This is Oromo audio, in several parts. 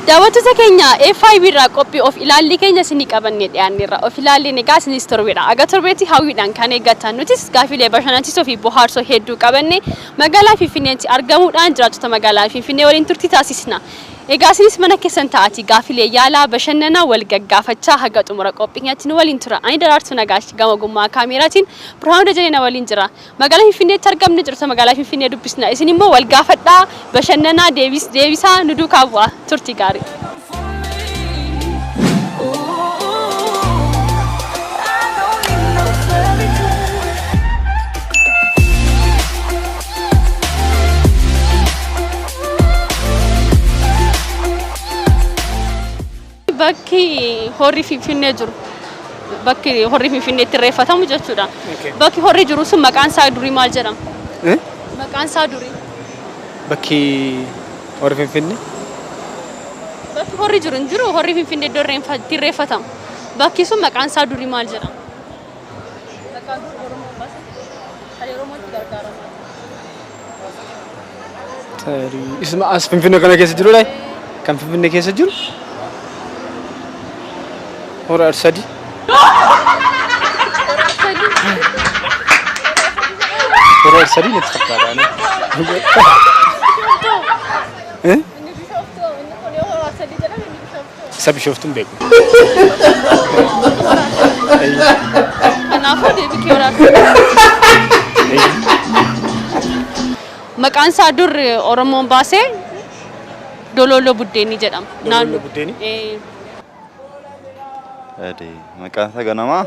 Daawwattoota keenya FIB irraa qophii of ilaallii keenya isinii qabannee dhiyaanneerra. Of ilaalliin egaa isinis torbeedha. Aga torbeetti hawwiidhaan kan eeggatan nutis gaafiilee bashannansiisoo fi bohaarsoo hedduu qabannee magaalaa Finfinneetti argamuudhaan jiraattota magaalaa Finfinnee waliin turtii taasisna. Egaa isinis mana keessan ta'aatii gaafilee yaalaa bashannanaa wal gaggaafachaa haga xumura qophii keenyatti nu waliin tura. Ani Daraartuu Nagaash gama ogummaa kaameeraatiin Birhaanuu Dajanee na waliin jira. Magaalaa Finfinneetti argamne jiraattota magaalaa Finfinnee dubbisna. Isin immoo wal gaafadhaa bashannanaa deebisaa nu duukaa bu'aa. Turtii gaarii. Bakki horri Finfinnee jiru bakki horri Finfinneetti irreeffatamu jechuudha. Bakki horri jiru sun maqaan isaa durii maal jedhama? Maqaan isaa durii. Bakki horri Finfinnee. Bakki horri jiru hin jiru horri Finfinnee iddoo itti irreeffatamu. Bakki sun maqaan isaa durii maal jedhama? Maqaan dur Oromoon baase kan Oromootti gargaaramaa. Isuma as Finfinnee kana keessa jirudha. Kan Finfinnee keessa jiru. Hora Arsadi. Hora Arsadi natti fakkaata. Inni Bishooftuu inni kun yoo hora Arsadi jedhame inni Bishooftuu. Isa Bishooftuu hin beeku. Kanaafuu deebii kee hora Arsadi. Maqaan isaa dur Oromoon baasee Dololoo Buddeenii jedhama. Dololoo Buddeenii? Ee. Adee maqaan isaa ganamaa.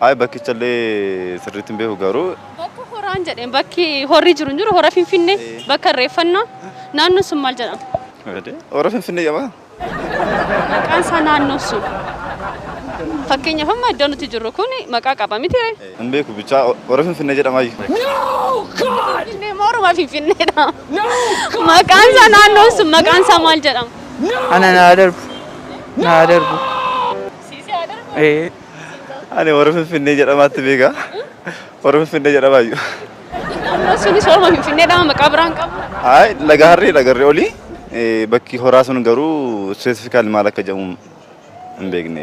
Ay bakkicha illee sirriitti hin beeku garuu Bakka horaan jedheen bakki horri jiru hin jiru hora Finfinnee bakka irreeffannaa naannoon sun maal jedhama? adee hora Finfinnee jedhama. Maqaan isaa naannoo sun. Fakkeenyaaf amma iddoo nuti jirru kun maqaa qaba miti ree? Hin beeku bichaa hora Finfinnee jedhama. Finfinnee moo Oromaa Finfinneedha? Maqaan isaa naannoon sun maqaan isaa maal jedhama? Ana naa darbu. Naa darbu. Ee. Ani hora Finfinnee jedhamaatti beeka. Hora Finfinnee jedhama iyyuu. Naannoon sunis Oromaa Finfinneedha maqaa biraan qabu. Ay laga harree lagarree olii bakki horaa sun garuu specifically maal akka jedhamu hin beekne.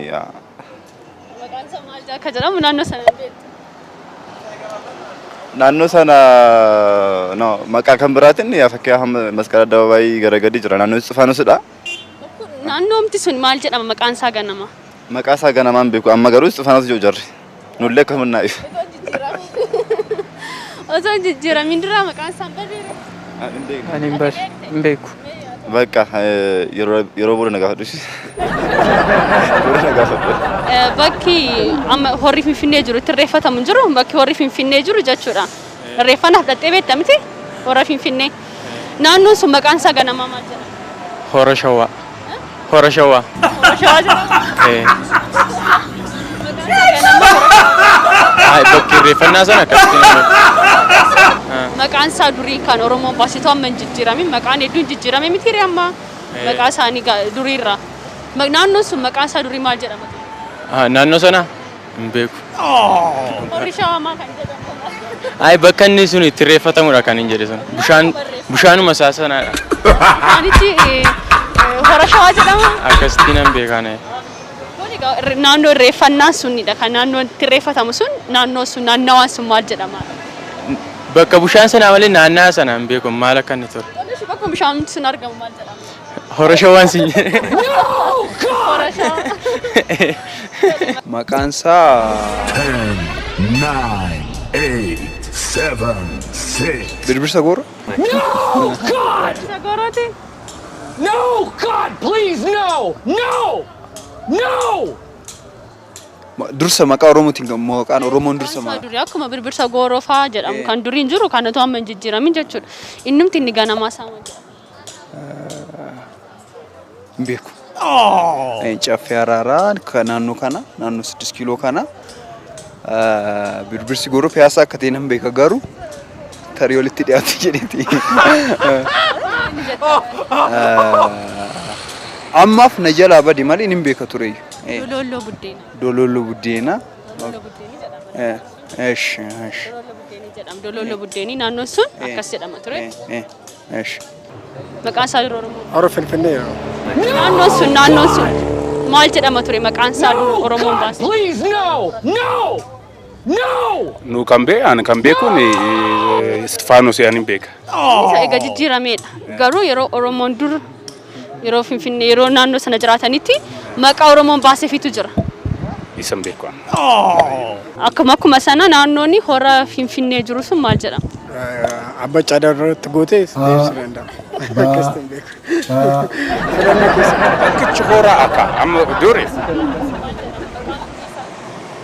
Maqaan isaa maal akka jedhamu naannoo sana hin beektu. Naannoo sana no maqaa kan biraatiin yaa fakkii hamma masqala addabaabaayii gara gadi jira naannoo Isxifaanusidha. Naannoomti sun maal jedhama maqaan isaa ganama? Maqaa isaa ganamaan beeku amma garuu Isxifaanos jedhu jarri. Nullee akkasuma naa'if. Osoo hin jijjiiramin dura maqaan isaa hin badeere. Ani hin bar hin beeku. Bakka yeroo booda na gaafadhu. Booda na gaafadhu. Bakki amma horri Finfinnee jiru itti irreeffatamu hin jiru bakki horri Finfinnee jiru jechuudha. Irreeffannaaf dhaqxee beekta miti hora Finfinnee. Naannoon sun maqaan isaa ganamaa maal jedhama? Hora Shawaa. Hora Shawaa. Hora Shawaa jedhama. Ee. Maqaan isaa ganamaa Ay, bakki irreeffannaa sana akkasitti hin beeku. Maqaan isaa durii kan Oromoon baasitu amma hin jijjiiramin maqaan hedduun jijjiirame miti ree amma maqaa isaanii duriirra. Naannoon sun maqaan isaa durii maal jedhama? Naannoo sana hin beeku. Horri Shawaa maa kan jedhamu? Ay, bakka inni sun itti irreeffatamudha kan hin jedhe sun. Bishaan bishaanuma isaa sanaadha. Bishaanichi hora Shawaa jedhama. Akkasitti nan beekaa nee. Kun egaa naannoo irreeffannaa sunidha. Kan naannoo itti irreeffatamu sun naannoo sun naannawaan sun maal jedhama? Bakka bishaan sanaa malee naannaa sana hin beeku maal akka inni ture. Bakka bishaan sun argamu maal jedhama? Hora Shawaan sin jedhe. Hora Shawaa. Maqaan isaa 10, 9, 8, 7, 6. Birbirsa Gooroo. Birbirsa Goorooti. No, God, please, no! No! No! Dursa maqaa Oromootiin maqaan Oromoon dursa Maqaan isaa durii akkuma Birbirsa Gooroo fa'aa jedhamu kan duriin jiru kan otoo amma hin jijjiiramin jechuudha. Innumti inni ganamaa isaa maal jedhama? Hin beeku. Caffee Araaraa kan naannoo kana naannoo 6 kiiloo kana Birbirsi Gooroo Piyaasaa akka ta'e nan beeka garuu tarii walitti dhiyaate jedheeti. Ammaaf na jalaa bade malee hin beeka tureyyuu. Dololloo buddeena. Dololloo buddeena. Dololloo buddeenii jedhama. Esh esh. Doloolloo buddeenii jedhama. Doloolloo buddeenii naannoon sun akkas jedhama ture. Esh. Maqaan isaa dura Oromoo. Hora Finfinnee yeroo. Naannoon sun maal jedhama ture maqaan isaa dur Oromoon baase? Please, no! No! No! Nu kan bee ani kan beekuun Istifaanos ani beeka. Isa egaa jijjiirameedha. Garuu yeroo Oromoon dur yeroo Finfinnee yeroo naannoo sana jiraatanitti maqaa Oromoon baaseefitu jira. Isa hin beeku ani. Akkuma sana naannoon hora Finfinnee jiru sun maal jedhama? Abba caadaa irratti gootee deebisuu danda'a. Akkas ta'e beeku. Filannoo keessa. Bakkichi horaa akka amma duri.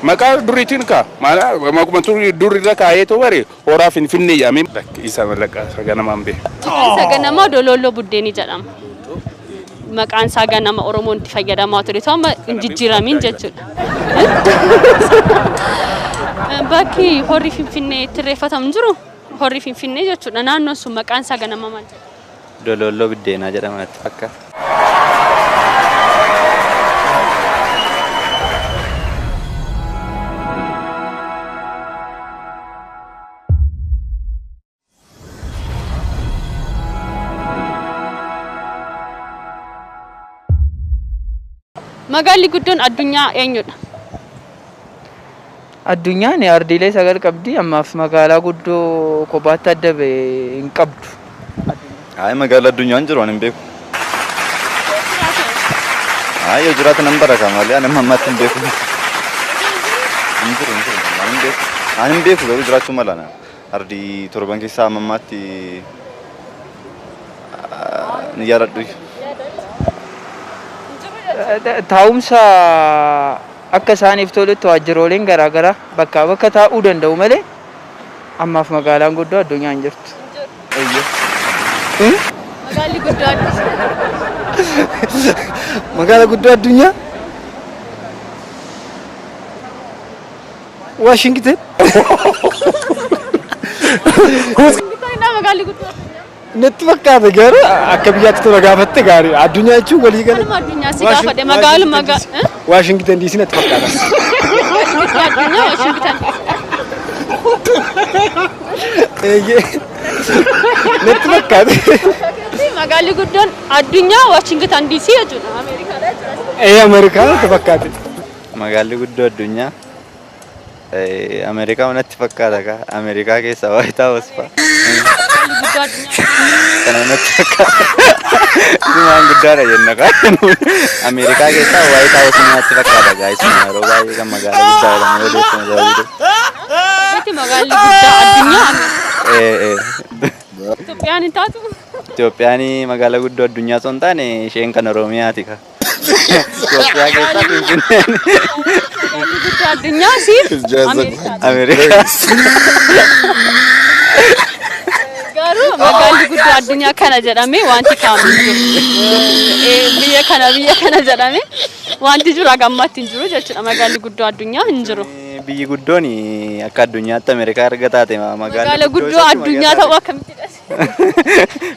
Maqaa duriitiin ka maquma durirra kaa'eetoo bare horaa Finfinnee jedhamee isa mallaqaa isa ganamaan beeku. Maqaan isaa ganamaa Doloolloo buddeenii jedhama. Maqaan isaa ganama Oromoon itti fayyadamaa ture ta'u amma hin jijjiiramin jechuudha. Bakki horri Finfinnee itti irreeffatamu jiru horri Finfinnee jechuudha. Naannoon sun maqaan isaa ganama maal jedhama? Doloolloo biddeenaa jedhama natti fakkaata. Magaalli guddoon addunyaa eenyudha? Addunyaan ardiilee 9 qabdi, ammaaf magaalaa guddoo kophaatti adda ba'e hin qabdu. Ayi, magaalaa addunyaa hin jiru, ani hin beeku. Ayi, yoo jiraate nan baraka malee ani amma ammaatti hin beeku. Hin jiru, hin jiru, ani hin beeku. Ani hin beeku, garuu jiraachuu mala na. Ardii 7 keessaa amma ammaatti ni yaadadhu. Taa'umsa akka isaaniif tolutti waajjirooleen garaagaraa bakkaa bakka taa'uu danda'u malee ammaaf magaalaan guddoo addunyaa hin jirtu. Eeyyee. Magaalli guddoo addunyaa. Magaalaa guddoo addunyaa? Waashingiten. Magaalli guddoo addunyaa. Natti fakkaata, garuu akka biyyaatti tola gaafatte gaarii. Addunyaa jechuun walii gala. Kanuma addunyaa si gaafadhe magaaluma magaa. Waashingiten DC natti fakkaata. Magaalli guddoo addunyaa Waashingiten. Eeyyee. Natti fakkaata. Magaalli guddoon addunyaa Waashingiten DC jechuudha. Ameerikaadha jechuudha. Ee, Ameerikaa natti fakkaate. Magaalli guddoo addunyaa Ameerikaa natti fakkaata kaa. Ameerikaa keessaa White House fa'a. Magaalli guddoo addunyaa. Kana natti fakkaata. Isumaan guddaadha jenna kaa. Ameerikaa keessaa White House natti fakkaata kaa. Isuma yeroo baay'ee kan magaalaa guddaa jedhamee odeeffamu sababii ta'eef. Beekti, magaalli guddaa addunyaa Ameerikaa. Ee ee. Itoophiyaan hin taatu. Itoophiyaan magaalaa guddoo addunyaa osoo hin taane isheen kan Oromiyaati kaa. Itoophiyaa keessaa Finfinneen. Magaalli guddoo addunyaa siif Ameerikaadha. Ameerikaa. Garuu magaalli guddoo addunyaa kana jedhamee wanti kaa'amu hin jiru. Biyya kana jedhamee wanti jiru haga ammaatti hin jiru jechuudha. Magaalli guddoo addunyaa hin jiru. Biyyi guddoon akka addunyaatti Ameerikaa erga taate Magaala guddoo addunyaa ta'uu akkamitti dhas?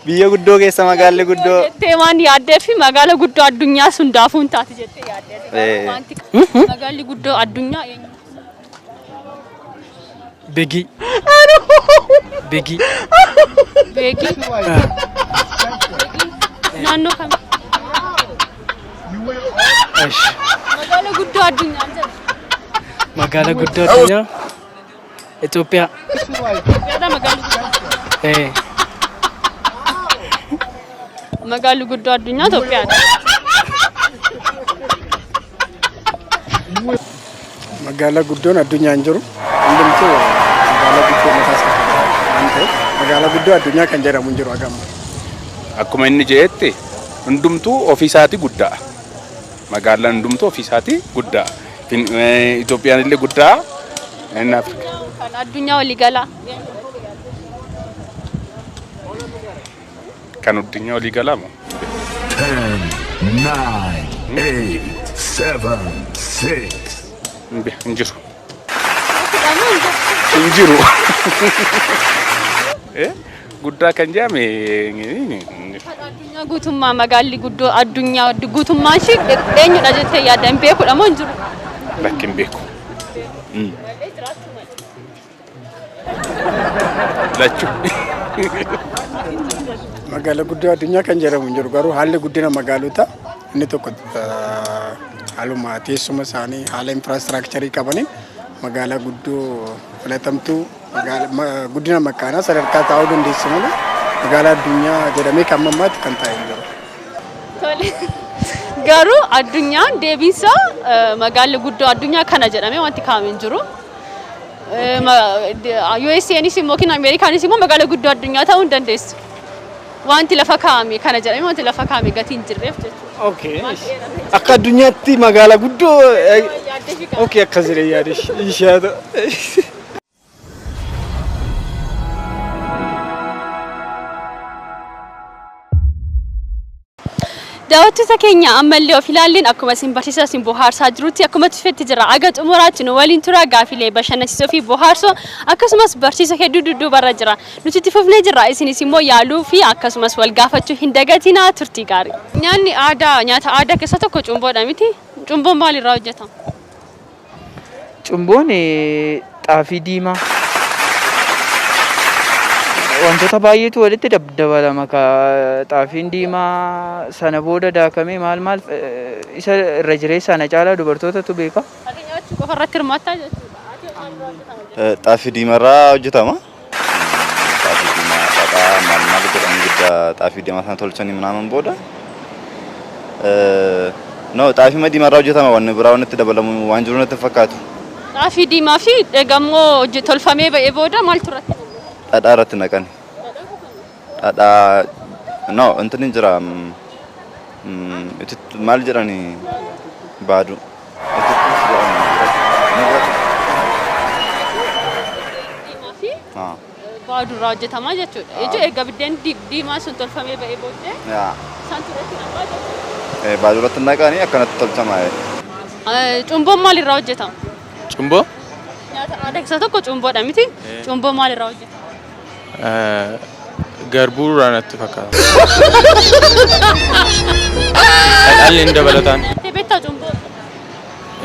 Biyya guddoo keessa magaalli guddoo. Jettee waan yaaddee fi magaala guddoo addunyaa sun daafuu hin taate jettee yaaddee. Wanti magaalli guddoo addunyaa eenyu? Beegii. Beegii. Beekii. Naannoo kam? Esh. Magaala guddoo addunyaa jedha. Magaalaa guddoo addunyaa Itoophiyaa. Itoophiyaadha magaalli guddoo. Ee. Magaalli guddoo addunyaa Itoophiyaadha. Magaalaa guddoon addunyaa hin jiru. Hundumtuu magaalaa guddoo mataa isaa qaba waan ta'eef magaalaa guddoo addunyaa kan jedhamu hin jiru hagam. Akkuma inni jedhetti hundumtuu ofiisaatii guddaa. Magaalaan hundumtuu ofiisaatii guddaa. Itoophiyaan illee guddaa. Inni Afrikaa. Kan addunyaa waliigalaa. Kan addunyaa waliigalaa moo? 10, 9, 8, 7, 6, Hin jiru. Hin jiru. Guddaa kan jedhame Kan addunyaa guutummaa, magaalli guddoo addunyaa guutummaan ishee eenyudha jettee yaadda? Hin beekudha moo hin jiru? Bakki hin beeku. Lachuu. Magaalaa guddoo addunyaa kan jedhamu hin jiru garuu haalli guddina magaalotaa inni tokko haaluma teessuma isaanii haala infraastiraakcharii qabaniin magaalaa guddoo filatamtuu guddina makaanaa sadarkaa taa'uu dandeessu malee magaalaa addunyaa jedhamee kan ammaatti kan taa'e hin jiru. Tole. Garuu addunyaan deebiinsa magaalli guddoo addunyaa kana jedhamee wanti kaa'ame hin jiru. USAnis immoo yookiin Ameerikaanis immoo magaalaa guddoo addunyaa ta'uu hin dandeessu. Wanti lafa kaa'ame kana jedhamee wanti lafa kaa'ame gatii hin jirreef jechuudha. Okay. Akka addunyaatti magaalaa guddoo. Okay, akkas jedhee yaade ishee haa ta'u. Daawwattoota keenya, ammallee of ilaalleen akkuma isin barsiisaa isin bohaarsaa jirutti akkuma tufetti jira. Aga xumuraatti nu waliin tura. Gaafilee bashannansiisoo fi bohaarsoo akkasumas barsiisa hedduu dudduubarra jira. Nuti itti fufnee jirra. Isinis immoo yaaluu fi akkasumas wal gaafachuu hin dagatinaa. Turtii gaarii. Nyaanni aadaa, nyaata aadaa keessaa tokko cumboodha miti? Cumboon maalirraa hojjetama? Cumboon xaafii diimaa wantoota baay'eetu walitti dabalama. Xaafiin diimaa sana booda daakamee maal maal isa irra jireessa na caalaa dubartootatu beeka. Ati nyaachuu qofa irratti hirmaattaa jechuudha. Ati maalirraa hojjetama? Xaafii diimarraa hojjetama. Xaafii diimaa, dhadhaa, maal maal godhanii guddaa xaafii diimaa sana tolchanii ምናምን booda. No, xaafii diimarraa hojjetama, wanni biraa wanni itti dabalamu waan jiru natti hin fakkaatu. Xaafii diimaa fi eegammoo tolfamee ba'ee booda maaltu irratti? Dhadhaa irratti naqani. Dhadhaa no intin hin jira, maal jedhani, baadu. Itittus jedhani. Diimaa fi baadurraa hojjetamaa jechuudha. Jechuun egaa biddeen diimaan sun tolfamee ba'ee booddee isaan irratti naqaa jechuudha. Baaduu irratti naqanii akkanatti tolchama. Cumboon maalirraa hojjetama? Cumboo? Nyaata aadaa keessaa tokko cumboodha miti? Cumboo maalirraa hojjetama? Garbuu irraa natti fakkaata. Dhadhaan hin dabalataan. Nyaattee beektaa cumboo?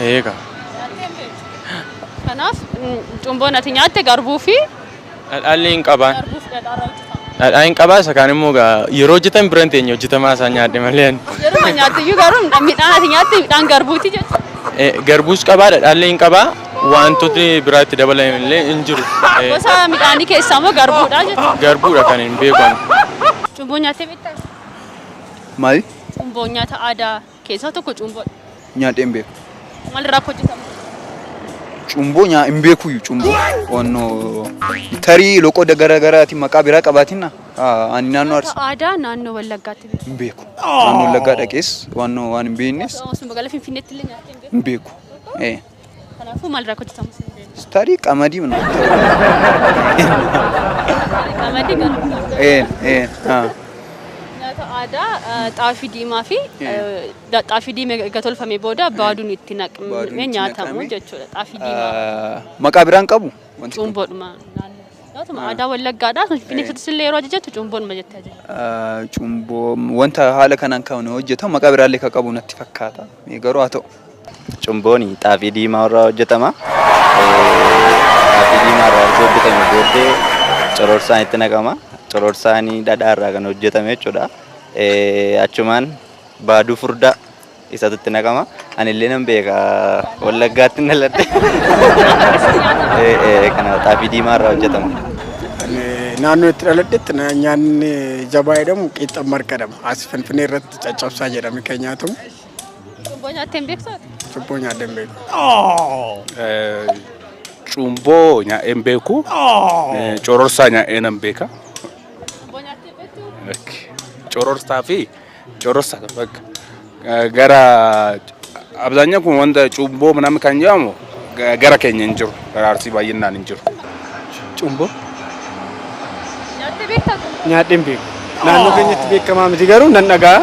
Eega. Nyaattee hin beektu. Kanaaf cumboon ati nyaatte garbuu fi Dhadhaan hin qabaan. Garbuu fi dhadhaarraa hojjetama. Dhadhaa hin qabaa, isa kaan immoo yeroo hojjetan bira hin teenye, hojjetamaa isaa nyaadhe malee. Yeroo nyaattu iyyuu garuu midhaan ati nyaatte midhaan garbuuti jechuudha. Garbuus qabaa, dhadhaallee hin qabaa, wantootni biraatti dabalan illee hin jiru. Gosa midhaanii keessaa immoo garbuudha jechuudha. Garbuudha kan hin beeku ani. Cumboo nyaattee beektaa? Maali? Cumboo nyaata aadaa keessaa tokko cumboodha. Nyaadhee hin beeku. Maalirraa akka hojjetamu? Cumboo nyaa hin beekuyyuu cumboo. Wannoo tarii loqoda gara garaatiin maqaa biraa qabaatina. Ani naannoo Nyaata Arsii aadaa naannoo Wallaggaatti beekamu. Hin beeku. Naannoo Wallaggaa dhaqees wannoo waan hin beeknes Osoo magaalaa Finfinneetti illee nyaattee hin beektu. Hin beeku. Kanaafuu maalirraa akka hojjetamu hin beektu. Tarii qamadii mana. Qamadii garbuu. Nyaata aadaa xaafii diimaa fi xaafii diimaa erga tolfamee booda baaduun itti Baaduun naqamee itti nyaatamu naqamee. Jechuudha. Xaafii diimaa. Maqaa biraan qabu? Wanti kun. Cumboodhuma. Nyaatuma aadaa Wallaggaadha. Finfinnee keessatti illee yeroo ajajattu cumboodhuma jettee ajajata. Cumboo wanta haala kanaan kan hojjetamu maqaa biraallee kan qabu natti fakkaata. Garuu haa ta'u. Cumboon xaafii diimaa irraa hojjetama. Xaafii diimaa irraa erga hojjetame booddee cororsaan itti naqama. Cororsaan dhadhaa irraa kan hojjetame jechuudha. Achumaan baaduu furdaa isatu itti naqama. Ani illee nan beeka, Wallaggaatti dhaladhe. Kana xaafii diimaa irraa hojjetama. Naannoo itti dhaladhetti nyaanni jabaa jedhamu qiixxaa marqa jedhama. As Finfinnee irratti caccabsaa jedhame kan nyaatamu. Cumboo nyaattee hin beektu? Cumboo nyaadhee hin beeku. Cumboo nyaa'ee hin beeku. Cororsaa nyaa'ee nan beeka. Cumboo nyaattee beektu? Cororsaa fi cororsaa bakka gara አብዛኛው kun wanta cumboo ምናምን kan jedhamu gara keenya hin jiru. Gara Arsii baay'inaan hin jiru. Cumboo. Nyaattee beektaa? Nyaadhee hin beeku. Naannoo keenyatti beekamaa miti garuu nan dhagaa.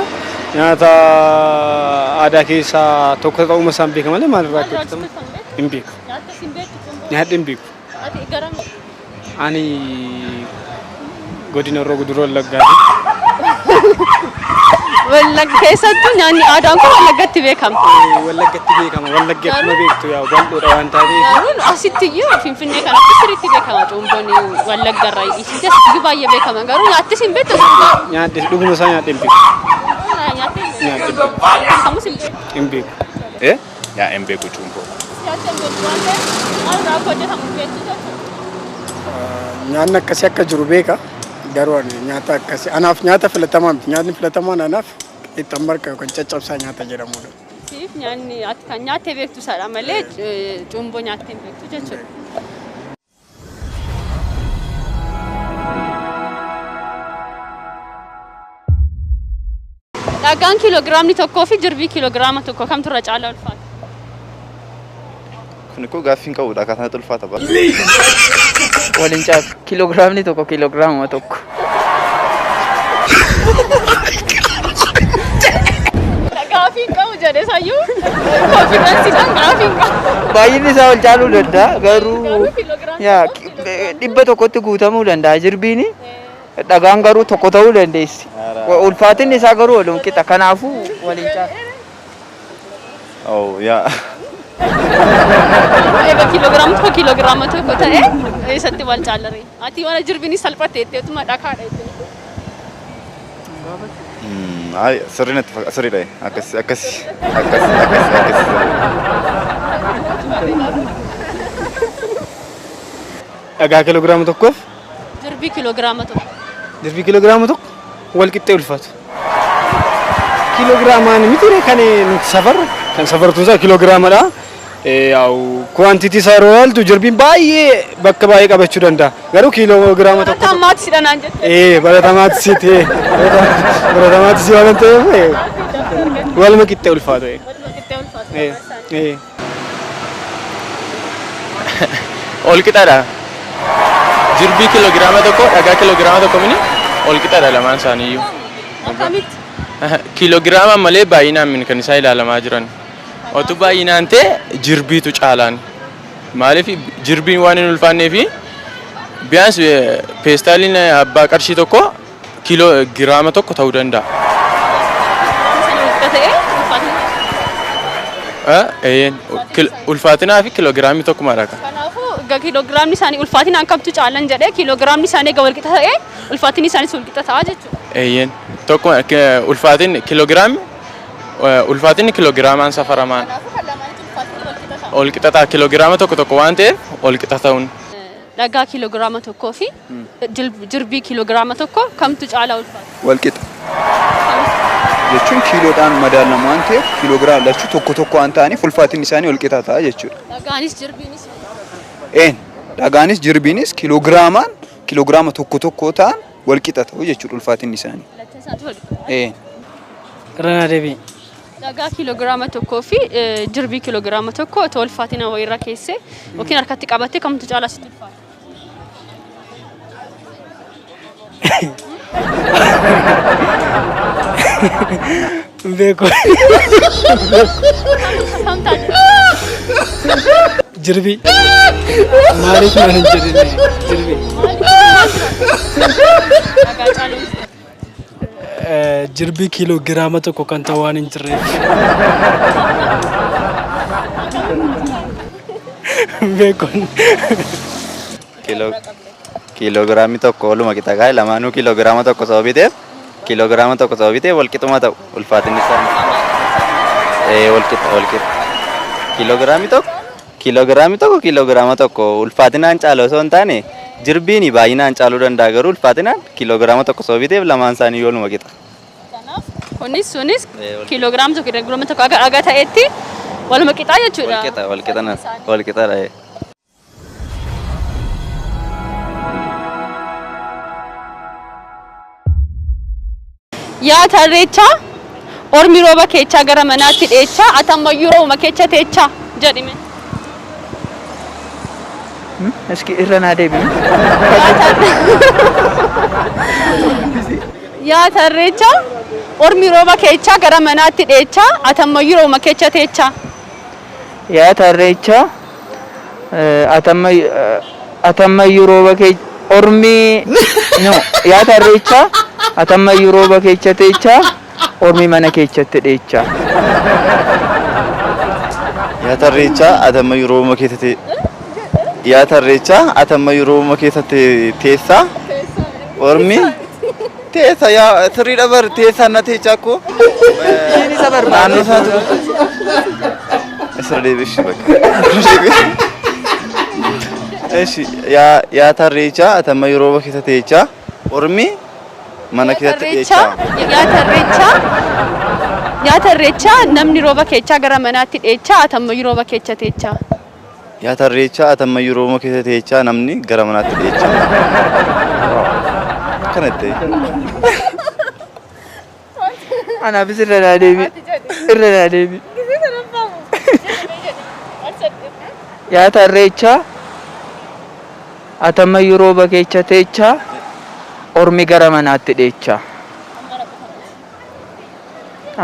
Nyaata aadaa keessaa tokko ta'uu isaan beeka malee maalirraa akka hojjetamu hin beeku. Nyaattee hin beektu cumboo? Nyaadhee hin beeku. Ati garam? Ani godina Horroo Guduruu Wallaggaati. Wallagga keessattuu nyaanni aadaan kun Wallaggatti beekama. Wallaggatti beekama. Wallaggi akkuma beektu yaa bal'oodha waan taateef. Garuu asitti iyyuu Finfinnee kanatti sirriitti beekama cuumboon Wallagga irraa isitti asitti iyyuu baay'ee beekama. Garuu nyaattis hin beektu. Nyaadhe dhuguma isaa nyaadhe hin beeku. Nyaattee hin Nyaadhe hin beektu. Samus hin beektu. Hin beeku. Eh? Yaa hin beeku cuumboo. Nyaattee hin beektu waan ta'eef maal irraa akka hojjetamu hin beektu jechuudha. Nyaanni akkasii akka jiru beeka. Garuu ani nyaata akkasii anaaf nyaata filatamaa miti. Nyaatni filatamaan anaaf qixxaan marqa yookaan caccabsaa nyaata jedhamudha. Siif nyaanni ati kan nyaattee beektu isaadha malee cuumboo nyaattee hin beektu jechuudha. Dhagaan kiiloogiraamni tokkoo fi jirbii kiiloogiraama tokko kamtu irra caalaa ulfaata? Kun ikkoo gaaffii hin qabudha. Akkaataa natti ulfaata bara. Waliin caalu. Kiiloogiraamni tokko kiiloogiraamuma tokko. Gaaffii hin qabu jedhe sayyuu konfidensiidhaan gaaffii hin qabu. Baay'inni isaa wal caaluu danda'a garuu Garuu kiiloogiraamni yaa tokko 100tti guutamuu danda'a jirbiini. Dhagaan garuu tokko ta'uu dandeessi. Ulfaatinni isaa garuu walum qixa. Kanaafuu waliin caalu. Oh yaa. Egaa kiiloogiraamni tokko kiiloogiraama tokko ta'e eessatti wal caalare? Ati waan jirbiin salphatte jettee utuma dhakaadha jettee. Ay sirrii natti fakkaata. Sirriidha. Akkasi akkasi akkasi akkasi akkasi. Dhagaa kiiloogiraama tokkoof Jirbii kiiloogiraama tokko. Jirbii kiiloogiraama tokko wal qixxee ulfaatu. Kiiloogiraamaan miti kan nuti safarru kan safartuun isaa kiiloogiraamadha. Yaa'u quantity isaa yeroo ilaaltu jirbiin baay'ee bakka baay'ee qabachuu danda'a. Garuu kiiloogiraama tokko. Baratamaatti sidha naan jette. Ee baratamaatti si ta'e baratamaatti si waan ta'eef waluma qixxee ulfaatu. Waluma qixxee ulfaatu. Ee. Ol qixaadha. Jirbii kiiloogiraama tokko dhagaa kiiloogiraama tokko mini ol qixaadha lamaan isaaniiyyuu. Akkamitti? Kiiloogiraama malee baay'inaan min kan isaan ilaalamaa jiran. Otu baay'inaan ta'e jirbiitu caalaan. Maaliif jirbiin waan hin ulfaannee fi biyyaans peestaaliin abbaa qarshii tokko kiiloo giraama tokko ta'uu danda'a. Sana ta'e ulfaatina. Eeyyeen ulfaatinaa fi kiiloogiraamii tokkumadha. Kanaafuu egaa kiiloogiraamni isaanii ulfaatinaan kamtu caalan jedhee kiiloogiraamni isaanii egaa walqixa ta'e ulfaatinni isaanis walqixa ta'a jechuudha. Eeyyeen tokkuma ulfaatinni kiiloogiraamii ulfaatinni kiiloogiraamaan safaramaan Kanaafuu kan lamaanitti ulfaatinni walqixa ta'a. ol qixa ta'a kiiloogiraama tokko tokko waan ta'eef ol qixa ta'uun. Dhagaa kiiloogiraama tokkoo fi jirbii kiiloogiraama tokko kamtu caalaa ulfaata? Wal qixa. Jechuun kiiloodhaan madaalamu waan ta'eef kiiloogiraama lachuu tokko tokko waan ta'aniif ulfaatinni isaanii wal qixa ta'a jechuudha. Dhagaanis jirbiinis. Een dhagaanis jirbiinis kiiloogiraamaan kiiloogiraama tokko tokko ta'an wal qixa ta'u jechuudha ulfaatinni isaanii. Lachan isaatu wal qixa. Een. Irra deebi'i. Dhagaa kiiloogiraama tokkoo fi jirbii kiiloogiraama tokko otoo ulfaatina wayiirra keessee yookiin harkatti qabattee kamtu caalaa sitti ulfaata? Hin beeku. Kam taate? Jirbii. Maaliif naan hin jedhinne jirbii? Dhagaa caaluu. Jirbii kiiloogiraama tokko kan ta'u waan hin jirreef. Hin beeku. Kiiloogiraamii tokko waluma qixa gaa'e lamaanuu kiiloogiraama tokko sababii ta'eef kiiloogiraama tokko sababii ta'eef wal qixuma ta'u ulfaatinni isaanii. Ee wal qixa wal qixa. Kiiloogiraamii tokko kiiloogiraamii tokko kiiloogiraama tokko ulfaatinaan caalu osoo hin taane jirbiin baay'inaan caaluu danda'a garuu ulfaatinaan kiiloogiraama tokko sababii ta'eef lamaan isaanii waluma qixa. Kanaaf kunis sunis kiiloogiraama tokko kiiloogiraama tokko aga aga ta'etti waluma qixaa jechuudha. Wal qixa wal qixa wal qixadha. Yaa tarreechaa ormi rooba keechaa gara manaatti dheechaa ati ammayyuu roobuma keecha teechaa jedhime. Iski irra naa deebi'i. Yaa tarreechaa ormi rooba keechaa gara manaatti dheechaa ati ammayyuu roobuma keecha teechaa. Yaa tarreechaa atammayyuu rooba kee ormi no yaa tarreechaa atammayyuu rooba keecha teechaa Ormi mana keechatti dheechaa. Yaa tarreechaa atammayyuu roobuma keessatti Yaa tarreechaa atammayyuu roobuma keessatti teessaa ormi teessa yaa sirriidha bar teessaa na teechaa koo naannoo isaatu isirra deebi'e bakka. Eshi yaa yaa tarreechaa atammayyuu rooba keessa teechaa ormi mana keessatti Irreechaa dheechaa. nyaata irreechaa nyaata irreechaa namni rooba keechaa gara manaatti dheechaa atammayyuu rooba keecha teechaa. Yaa tarreechaa atammayyuu rooba keessa teechaa namni gara manaatti dheechaa. Akkana itti. Anaafis irra naa deebi. Irra naa deebi. Yaa tarreechaa atammayyuu rooba keecha teechaa ormi gara manaatti dheechaa.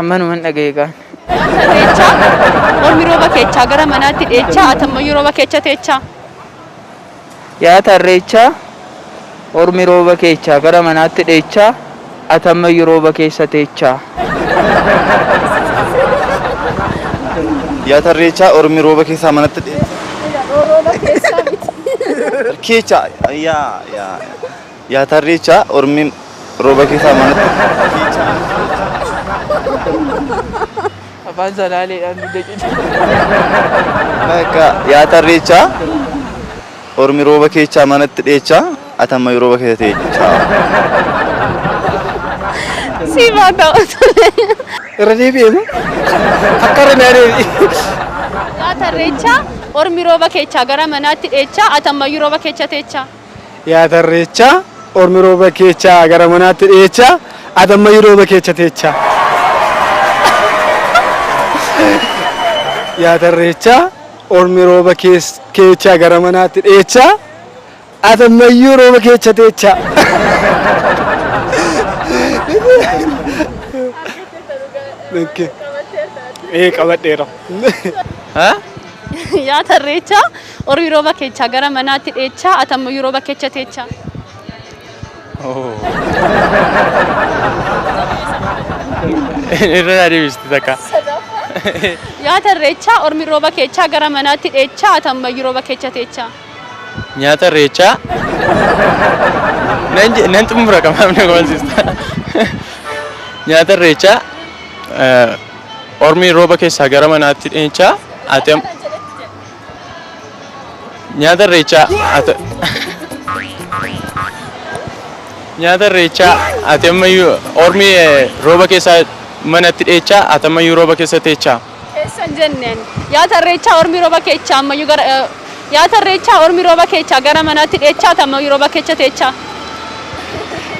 Ammanuman dhaga'e kaan. Nyaata irreechaa ormi rooba keechaa gara manaatti dheechaa atammayyuu rooba keecha teechaa. Yaa tarreechaa ormi rooba keechaa gara manaatti dheechaa atammayyuu rooba keessa teechaa. Yaa tarreechaa ormi rooba keessaa manatti dheechaa. Rooba keessaa miti. Keechaa yaa yaa yaa tarreechaa ormi rooba keessaa manatti keechaa. Afaan salaaleedhaan dugda cita. Bakka yaa tarreechaa ormi rooba keechaa manatti dheechaa atammayyuu rooba keessa teechaa. Siifaa ta'u tole. Irra deebi'e moo? Akka irra naa deebi'e. Nyaata irreechaa ormi rooba keechaa gara manaatti dheechaa atammayyuu rooba keecha teechaa. Yaa tarreechaa ormi rooba keechaa gara manaatti dheechaa atammayyuu rooba keecha teechaa. Yaa tarreechaa ormi rooba keechaa gara manaatti dheechaa atammayyuu rooba keecha teechaa. Ee qabadheera. Nyaata irreechaa ormi rooba keechaa gara manaatti dheechaa atammayyuu rooba keecha teechaa. Irra naa deebisti takka. Nyaata irreechaa ormi rooba keechaa gara manaatti dheechaa atammayyuu rooba keecha teechaa. Nyaata irreechaa nan xumura qamaaf na goolsista. Nyaata irreechaa ormi rooba keessaa gara manaatti dheechaa ati nyaata irreechaa ati nyaata irreechaa ati ammayyuu ormi rooba keessaa manatti dheechaa ati ammayyuu rooba keessa teechaa. Keessa hin jenneen. Nyaata irreechaa ormi rooba keechaa ammayyuu gara nyaata irreechaa ormi rooba keechaa gara manaatti dheechaa ati ammayyuu rooba keessa teechaa.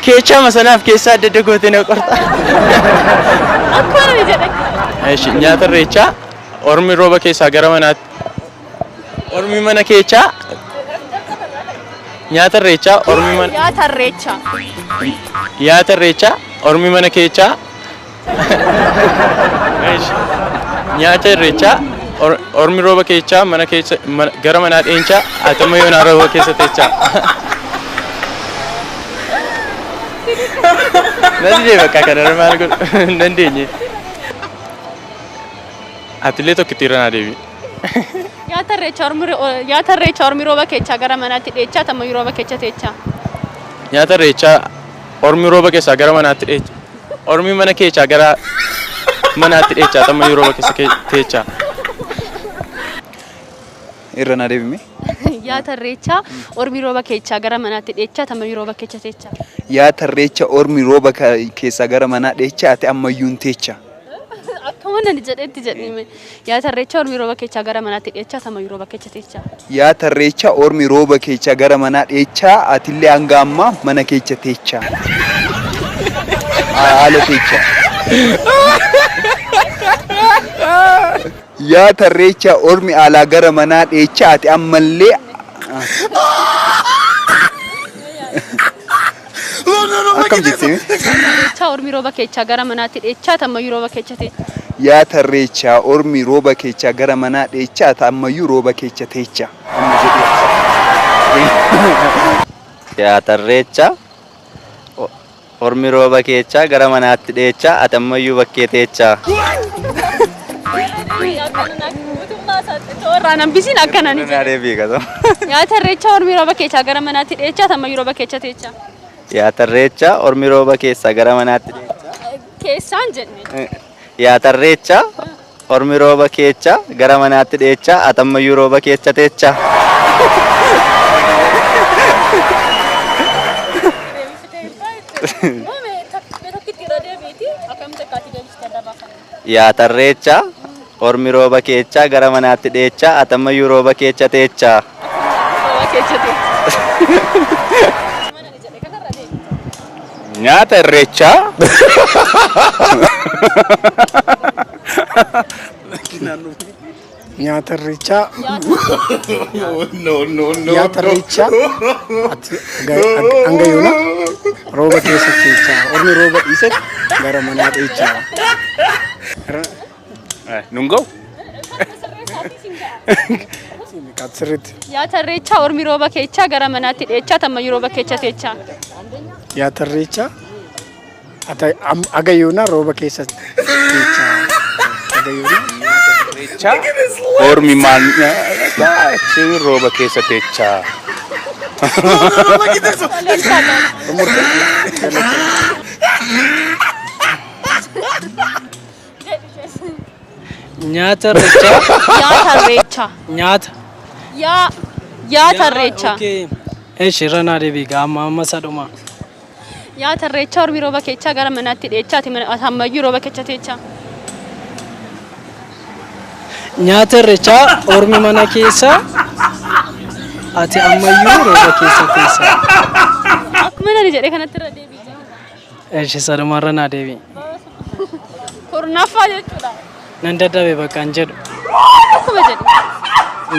Keechaa masanaaf keessaa adda adda gootee na qorta. Akkuma namni jedhe. Eshi nyaata irreechaa ormi rooba keessaa gara manaatti ormi mana keechaa nyaata irreechaa ormi mana Nyaata irreechaa. nyaata irreechaa ormi mana keechaa Eshi nyaata irreechaa ormi rooba keechaa mana keessa gara manaa dheenchaa ati amma yoonaa rooba keessa teechaa. Nan didee bakka kanarra maal godhu hin dandeenye. Atillee tokkitti irra naa deebi. Nyaata irreechaa ormi nyaata irreechaa ormi rooba keechaa gara manaatti dheechaa ati ammayyuu rooba keessa teechaa. Nyaata irreechaa ormi rooba keessaa gara manaatti dheecha. Ormi mana keechaa gara manaatti dheechaa ati ammayyuu rooba keessa teechaa. Irra naa deebime. Nyaata irreechaa ormi rooba keechaa gara manaatti dheechaa ati ammayyuu rooba keessa teechaa. Yaa tarreecha ormi rooba keessaa gara manaa dheechaa ati ammayyuu hin teechaa. Akkuma nani jedhetti jedhime. Nyaata irreechaa ormi rooba keechaa gara manaatti dheechaa ati ammayyuu rooba keessa teechaa. Yaa tarreecha ormi rooba keechaa gara manaa dheechaa atillee hanga ammaa mana keecha teechaa. Haala teechaa. Yaa tarreecha ormi alaa gara manaa dheechaa ati ammallee akkam jettee? Irreechaa ormi rooba keechaa gara manaatti dheechaa ati ammayyuu rooba keessa teechaa. Yaa tarreechaa ormi rooba keechaa gara manaa dheechaa ati ammayyuu rooba keessa teechaa. Amma jedhee. Yaa tarreechaa Ormi rooba keechaa gara manaatti dheechaa ati ammayyuu bakkee teechaa. Tooraan hambisiin akkana ni Naa deebii qaba. Nyaata irreechaa ormi rooba keechaa gara manaatti dheechaa ati ammayyuu rooba keessa teechaa. Nyaata irreechaa ormi rooba keessaa gara manaatti dheechaa. Keessaan jenne. Nyaata irreechaa ormi rooba keechaa gara manaatti dheechaa ati ammayyuu rooba keessa teechaa. Nyaata irreechaa ormi rooba keechaa gara manaatti dheechaa ati ammayyuu rooba keessa teechaa. Rooba keessa teechaa. Nyaata irreechaa. Nyaata irreechaa. No, no, no. Nyaata irreechaa. Ati hanga yoona rooba keessa teechaa. Ormi rooba dhiisetti gara manaa dheechaa. Nun ga'u? Sirriitti. Nyaata irreechaa ormi rooba keechaa gara manaatti dheechaa ati ammayyuu rooba keessa teechaa. Nyaata irreechaa. Ati haga yoona rooba keessa teechaa. Haga yoona. Irreechaa ormi maal rooba keessa teechaa. Nyaata irreechaa. Nyaata irreechaa. Nyaata. Yaa nyaata irreechaa. Eeshi irra naa deebii gaa amma amma isa dhuma. Nyaata irreechaa ormi rooba keechaa gara manaatti dheechaa ati ammayyuu rooba keessa teechaa. Nyaata irreechaa ormi mana keessa ati ammayyuu rooba keessa teessa. Akkuma nani jedhee kanatti irra deebii. Eeshi isa dhuma irra naa deebii. Kurnaffaa jechuudha. Nan dadhabe bakka hin jedhu. Akkuma jedhu.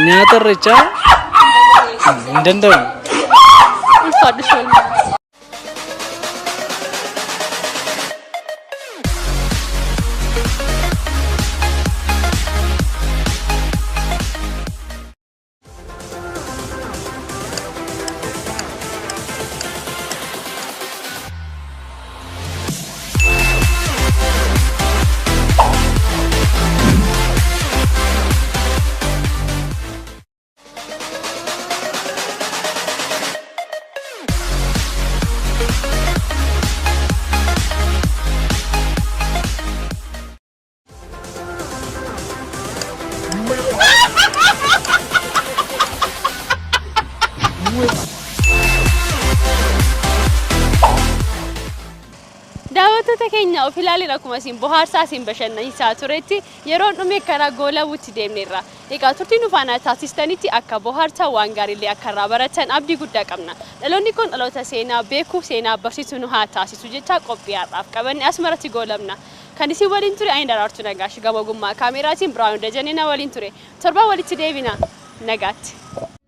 Nyaata irreechaa hin danda'u. Ulfaadhu shoolmaa. Daawwattoota keenya of ilaalin akkuma isin bohaarsaa isin bashannansiisaa turetti yeroon dhume karaa goolabuutti deemneerra. Egaa turtii nu faana taasistanitti akka bohaartaa waan gaariillee akka irraa baratan abdii guddaa qabna. Dhaloonni kun dhaloota seenaa beekuu seenaa barsiisuu nu haa taasisu jecha qophii har'aaf qabanne asumarratti goolabna. Kan isin waliin ture ani Daraartuu Nagaash gama ogummaa kaameraatiin Biraanuu Dajanee na waliin ture. Torbaan walitti deebina. Nagaatti.